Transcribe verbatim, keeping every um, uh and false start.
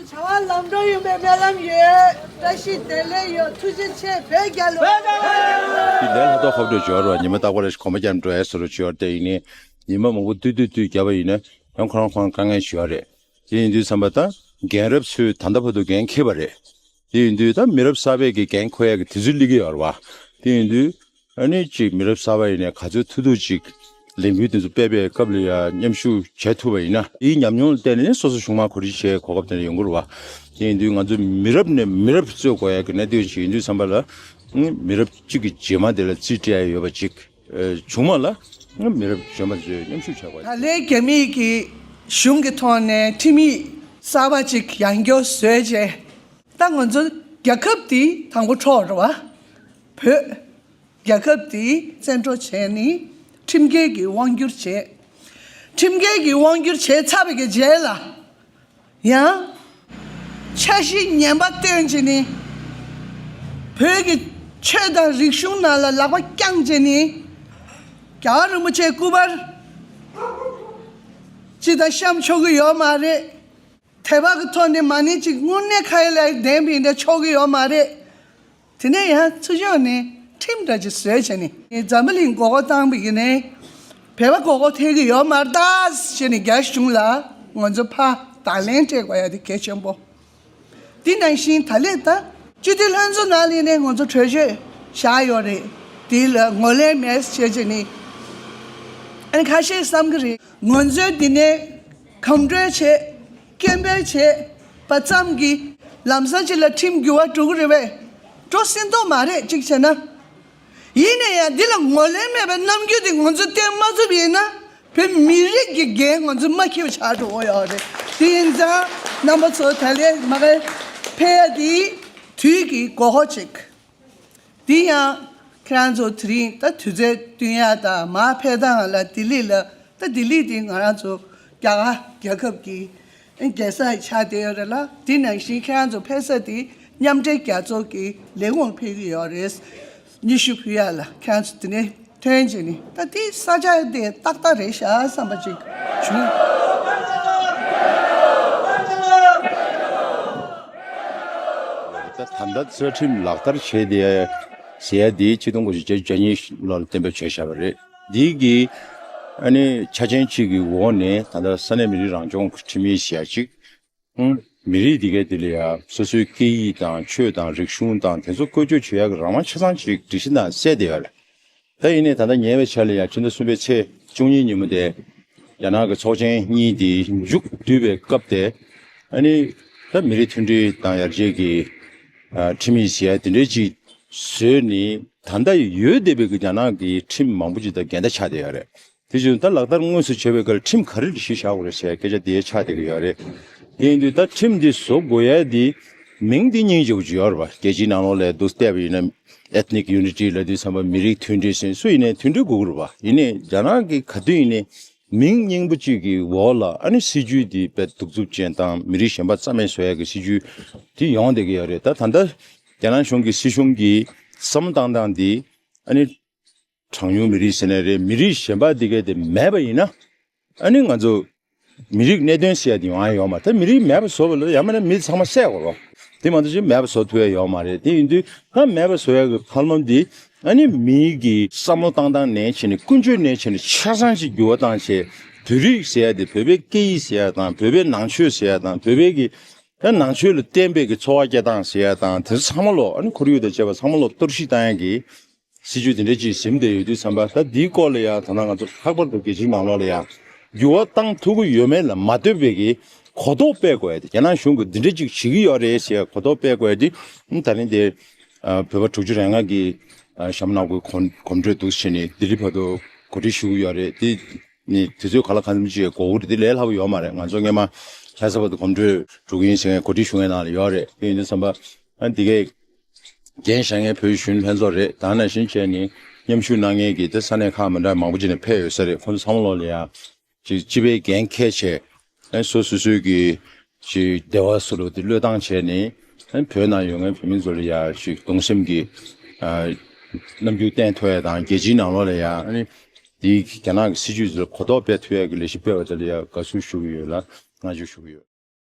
བྱ་བ་ལམ་འགྲོ་ཡོང་བའི་སྨོན་ལམ་ཡོད། བཀྲ་ཤིས་བདེ་ལེགས་ཡོད། ཐུགས་རྗེ་ཆེ། བོད་རྒྱལ་ལོ། དེ་ལས་ལྷ་ཐོག་ཁ་བགྲོད་འབྱོར་བ་ཉི་མ་རྟག་པར་གོམ་པ་རྒྱབ་འགྲོ་ཡ་སོ་རུ་འབྱོར་ཏེ་ཡིན་ནི། ཉི་མ་མང་པོ་སྡོད་སྡོད་སྡོད་བརྒྱབ་པ་ཡིན་ན་ཡང་ཁོ་རང་ཁོ་རང་དཀའ་ངལ་ཞིག་ཡོད་རེད། དེ་ཡིན་དུས་ཙམ་པ་ད་རྒན་རབས་ཚོས་ད་ལྟ་བར་དུ་འགན་འཁྱེར་བ་རེད། དེ་ཡིན་དུས་ད་མི་རབས་གསར་པས་ཀྱི་འགན་འཁུར་ཡ་གི་དུས་ཚོད་སླེབས་ཀྱི་ཡོད་རེད་བ། དེ་ཡིན་དུས་ཨ་ནི་ཅིག་མི་རབས་གསར་པ་ཡིན་ནའི་ག་ཚོད་ཐུབ་ཐུབ་ཅིག་ལས་འགུལ་དེ་ཚོ་སྤེལ་བའི་སྐབས་ལ་ཡ་མཉམ་ཞུགས་བྱེད་ཐུབ་པ་ཡིན་ན། དེའི་ཉམས་མྱོང་ལ་བརྟེན་ནས་སོ་སོ་གཞུང་མང་གོ་སྒྲིག་བྱེད་གོ་སྐབས་དེ་འདྲ་ཡོང་གི་རེད་བ། དེ་ཡིན་དུས་ང་ཚོ་མི་རབས་ནས་མི་རབས་གཙོས་དགོས་ཡ་གི་གནད་དོན་ཞིག་ཡིན་དུས་ཙམ་པ་ལ། ཨང་། མི་རབས་གཅིག་གི་རྗེས་མ་དེ་ལ་རྩིས་སྤྲད་ཡ་ཡོད་པ་ཅིག་ཨ། བྱུང་བ་ལ་ཨང་མི་རབས་གཞོན་པ་ཚོས་མཉམ་ཞུགས་བྱ་དགོས། ད་ལན་རྒྱ་མི་གི་གཞུང་གི་ཐོག་ནས་ཁྲིམས་ཡིག་གསར་པ་ཅིག་ཡང་བསྐྱར་བཟོས་རྗེས། ད་ང་ཚོ་རྒྱལ་ཁབ་འདི་དང་པོ་འཕྲོག་རེད་བ། བོད་རྒྱལ་ཁབ་འདི་བཙན་འཕྲོག་བྱས་ནས་ཁྲིམས་འགལ་གྱི་དབང་བསྒྱུར་བྱས། ཁྲིམས་འགལ་གྱི་དབང་བསྒྱུར་བྱས་ཚར་བའི་གི་རྗེས་ལ་ཡང་འཆར་གཞི་ངན་པ་བཏོན་བྱས་ནས་བོད་ཀྱི་ཆོས་དང་རིག་གཞུང་ནང་ལ་ལག་པ་བརྐྱངས་བྱས་ནས་རྒྱལ་བ་རིན་པོ་ཆེའི་སྐུ་པར་ཅི་ལྟར་བཤམས་ཆོག་གི་ཡོད་མ་རེད། དད་པ་གི་ཐོག་ནས་མ་ཎི་གཅིག་དངོས་གནས་ཁ་ཡ་ལ་ལྡན་པ་ཡིན་ན་ཆོག་གི་ཡོད་མ་རེད། དེ་ནས་ཡང་ཚུར་ཕྱོགས་ནས་ཁྲིམས་འདྲ་ཅིག་བཟོས་བྱས་ནས་འཛམ་བུ་གླིང་མགོ་སྐོར་བཏང་བ་ཡིན་ནའི་བོད་པ་མགོ་སྐོར་ཐེབས་ཀྱི་ཡོད་མ་རེད་ད་ཟེར་ནས་རྒྱ་གཞུང་ལ་ང་ཚོ་ཕར་བརྡ་ལན་སྤྲད་དགོས་ཡ་དེ་གལ་ཆེན་པོ། དེ་ནང་བཞིན་ད་ལས་ད་སྤྱི་འཐུས་ལྷན་ཚོགས་ནང་ལ་ནས་ང་ཚོ་གྲོས་ཆོད་བཞག་ཡོད་རེད། དེ་ལ་ངོས་ལེན་མེད་ཟེར་བྱས་ནས་ཨ་ནི་ཁ་ཤས་བསམ་གི་རེད། ང་ཚོའི་འདི་ནས་གོམ་བགྲོད་བྱས། སྐད་འབོད་བྱས་པ་ཙམ་གྱིས་ལམ་སང་ཅིག་ལ་ཁྲིམས་འགྱུར་བ་འགྲོ་གི་རེད་པས། འགྲོ་སྲིད་མདོག་མ་རེད། གཅིག་བྱས་ན། ཡིན་ན་ཡང་འདི་ལ་ངོས་ལེན་མེད་པའི་རྣམ་འགྱུར་དེ་ང་ཚོས་བསྟན་མ་ཐུབ་པ་ཡིན་ན་བོད་མི་རིགས་ཀྱི་འགན་ང་ཚོས་མ་འཁྱེར་བ་ཆགས་འགྲོ་གི་ཡོད་རེད། དེ་ཡིན་ཙང་རྣམ་པ་ཚོ་ད་ལས་མ་ག་ཕེབས་ཡ་དེ་དུས་ཀྱི་དགོས་མཁོ་ཅིག་དེ་ཡང་ཁྱེད་རང་ཚོ་དེ་རིང་ད་དུས་ཚོད་བསྟུན་ཡ་དང་མར་ཕེབས་སྟངས་ལ་ལྡི་ལི་ལ་ད་ལྡི་ལི་དེ་ང་རང་ཚོ་རྒྱ་གར་རྒྱལ་ཁབ་ཀྱི་རྒྱལ་ས་ཆགས་བསྡད་ཡོད་རེད་ལ། དེ་ནང་བཞིན་ཁྱེད་རང་ཚོ་ཕེབས་ས་དེ་མཉམ་འབྲེལ་རྒྱལ་ཚོགས་ཀྱི་ལས་ཁུངས་ཕེབས་ཀྱི་ཡོད་རེད། སྙན་ཞུ་ཕུལ་ཡ་ལ་ཁྱེད་རང་ཚོ་དེ་ནས་ཐོན་བྱས་ནས་ད་དེ་ས་ཆ་དེ་ཏག་ཏག་རེད་ཤག་བསམ་པ་ཅིག་བྱུང་། ད་ད་ལྟ་རྩ་ཁྲིམས་ལག་བསྟར་བྱས་ཏེ་ཟེར་ཡ་འདི་ཆིག་སྟོང་དགུ་བརྒྱ་བརྒྱད་ཅུ་གྱ་གཉིས་ལོ་ལ་གཏན་འབེབས་བྱས་བཞག་པ་རེད། འདི་གི་ཨ་ནི་ཆ་རྐྱེན་གཅིག་གི་འོག་ནས་ད་ལྟ་ས་གནས་མི་རིགས་རང་སྐྱོང་ཁྲིམས་ཡིག་ཟེར་ཡ་གཅིག་ཨང་། མི་རིགས་འདི་གའི་དེ་ལ་ཡ་སོ་སོའི་སྐད་ཡིག་དང་ཆོས་དང་རིག་གཞུང་དང་དེ་ཚོ་བཀོལ་སྤྱོད་བྱེད་ཡག་གི་རང་དབང་ཆ་ཚང་ཅིག་སྒྲིག་གཞི་ནང་གསལ་བསྡད་ཡོད་རེད། ད་ཡིན་ནའི་ད་ལྟ་ཉེ་བའི་ཆར་ལ་ཡ་ཕྱི་ཟླ་གསུམ་པའི་ཚེས་བཅུ་གཉིས་ཉིན་མོ་དེ་རྒྱ་ནག་གི་ཚོགས་ཆེན་གཉིས་དེ་མཇུག་བསྡུས་པའི་སྐབས་དེ་ཨ་ནི་ད་མི་རིགས་མཐུན་སྒྲིལ་དང་ཡར་རྒྱས་ཀྱི་ཨ་ཁྲིམས་ཡིག་ཟེར་ཡ་དེ་འདྲའི་ཅིག་བཟོས་ནས་ད་ལྟ་ཡོད་བསྡད་པའི་གི་རྒྱ་ནག་གི་ཁྲིམས་མང་པོ་ཅིག་དང་འགལ་ཟླ་ཆགས་བསྡད་ཡོད་རེད། དེ་བཞིན་ད་ལག་བསྟར་དངོས་སུ་བྱེད་པའི་སྐབས་ཁྲིམས་ག་རེ་གཞི་བཞག་དགོས་རེད་ཟེར་སྐད་ཆ་དེ་ཆགས་བསྡད་ཀྱི་ཡོད་རེད། དེ་ཡིན་དུས་ད་ཁྲིམས་འདི་བཟོ་དགོས་ཡ་དེ་མིང་འདི་སྙིང་རྗེ་པོ་ཅིག་ཡོད་རེད་པ། རྒྱལ་སྤྱིའི་ནང་ལོགས་ལ་འདུག་བལྟས་པ་ཡིན་ན་Ethnic Unity ལབ་དུས་ཙམ་པ་མི་རིགས་མཐུན་སྒྲིལ་ཟེར། སུ་ཡིན་ནའི་མཐུན་སྒྲིལ་དགོས་ཀྱི་རེད་པ། ཡིན་ནའི་རྒྱ་ནག་གི་ག་དུས་ཡིན་ནའི་མིང་སྙན་པོ་གཅིག་གི་འོག་ལ་ཨ་ནི་སྲིད་ཇུས་འདི་དཔེ་གདུག་རྩུབ་ཅན་དང་མི་རིགས་གཞན་པ་རྩ་མེད་བཟོ་ཡ་གི་སྲིད་ཇུས་འདི་ཡོང་བསྡད་ཀྱི་ཡོད་རེད། ད་ད་ལྟ་རྒྱ་ནག་གཞུང་གི་སྲིད་གཞུང་གི་བསམ་བློ་བཏང་སྟངས་འདི་ཨ་ནི་གྲངས་ཉུང་མི་རིགས་ཟེར་ནའི་རེད། མི་རིགས་གཞན་པ་འདི་གས་དེ་མེད་པ་ཡིན་ན་ཨ་ནི་ང་ཚོ་མི་རིགས་གནད་དོན་ཟེར་ཡ་དེ་ཡོང་ཡ་ཡོད་མ་རེད། ད་མི་རིགས་མེད་པ་བཟོ་བ་ལ་ཡང་མིན་ན་མི་ཚང་མ་བསད་དགོས་རེད། དེ་མ་གཏོགས་ཅིག་མེད་པ་བཟོ་ཐུབ་ཡ་ཡོད་མ་རེད། དེ་ཡིན་དུས་ད་མེད་པ་བཟོ་ཡ་གི་ཐབས་ལམ་འདི་ཨ་ནི་མིའི་གི་བསམ་བློ་བཏང་སྟངས་ནས་བྱས་ནས་ཀུན་སྤྱོད་ནས་བྱས་ནས་ཆ་ཚང་ཞིག་འགྱུར་བ་བཏང་བྱས། བོད་རིགས་ཟེར་ཡ་དེ་བོད་པའི་སྐད་ཡིག་ཟེར་ཡ་དང་བོད་པའི་ནང་ཆོས་ཟེར་ཡ་དང་བོད་པའི་གི་ད་ནང་ཆོས་ལ་བརྟེན་པའི་གི་འཚོ་བ་སྐྱེལ་སྟངས་ཟེར་ཡ་དང་དེ་ཚོ་ཚང་མ་ལོ་ཨ་ནི་ཁོར་ཡུག་དང་བཅས་པ་ཚང་མ་ལོ་གཏོར་བཤིག་བཏང་ཡ་གི་སྲིད་ཇུས་དེ་འདྲ་ཅིག་ཟིན་བསྡད་ཡོད་དུས་ཙམ་པ། ད་འདིའི་སྐོར་ལ་ཡང་ད་ལྟ་ང་ཚོ་ལྷག་པར་དུ་རྒྱལ་སྤྱིའི་ནང་ལོགས་ལ་ཡང་འགྱུར་བ་བཏང་ཐུབ་ཀྱི་ཡོད་མེད་ལ་མ་ལྟོས་པའི་གི་གོ་རྟོགས་སྤེལ་དགོས་ཡ་དེ། རྒྱ་ནག་གཞུང་གིས་འདི་འདྲ་ཅིག་བྱེད་ཀྱི་ཡོད་རེད་ཟེར་གོ་རྟོགས་སྤེལ་དགོས་ཡ་དེ། ད་རིང་དེ་བོད་པ་དྲུག་ཅུ་རེ་ལྔ་གི་ཨ་ཞྭ་མོ་ནག་པོའི་གོམ་གོམ་བགྲོད་འདུག་བྱས་ནས་ལྡི་ལི་བར་དུ་གོ་སྒྲིག་ཞུ་གི་ཡོད་རེད། དེ་ནི་དུས་ཚོད་ག་ལ་གང་འཚམ་ཅིག་འགོར་གི་རེད། དེ་ལས་སླ་པོ་ཡོད་མ་རེད། ང་ཚོ་སྔས་མ་ལྷ་ས་བར་དུ་གོམ་བགྲོད་འགྲོ་གི་ཡིན་ཟེར་མཁན་གོ་སྒྲིག་ཞུ་མཁན་ནང་ལ་ཡོད་རེད། དེ་ཡིན་དུས་ཙམ་པ་ཨ་འདི་གས་འགན་བཞེས་མཁན་བོད་གཞོན་ལྷན་ཚོགས་རེད། ད་ནང་བཞིན་བྱས་ནས་མཉམ་ཞུགས་གནང་མཁན་གྱི་དེ་ས་གནས་ཁག་མི་འདྲ་མང་པོ་ཅིག་ནས་ཕེབས་ཡོད་ས་རེད། ཁོང་ཚོ་ཚང་མ་ལོག་ལ་ཡ་ཅིག་སྤྱི་པའི་འགན་འཁྱེར་བྱས་ཨ་སོ་སོ་སོའི་གི་ཅིག་བདེ་བ་སོགས་ལ་དེ་བློས་བཏང་བྱས་ནས་ཨ་བོད་ནང་ཡོད་མཁན་བོད་མི་ཚོ་ལ་ཡ་ཅིག་གདུང་སེམས་ཀྱི་ཨ་རྣམ་འགྱུར་བསྟན་ཐུབ་ཡ་དང་རྒྱལ་སྤྱིའི་ནང་ལོགས་ལ་ཡ་ཨ་ནི་དེའི་རྒྱ་ནག་གི་སྲིད་ཇུས་ཚོ་གོ་རྟོགས་སྤེལ་ཐུབ་ཡ་གི་ལས་གཞི་སྤེལ་བ་དེ་ལ་ཡ་དགའ་བསུ་ཞུ་གི་ཡོད་ལ་བསྔགས་བརྗོད་ཞུ་གི་ཡོད།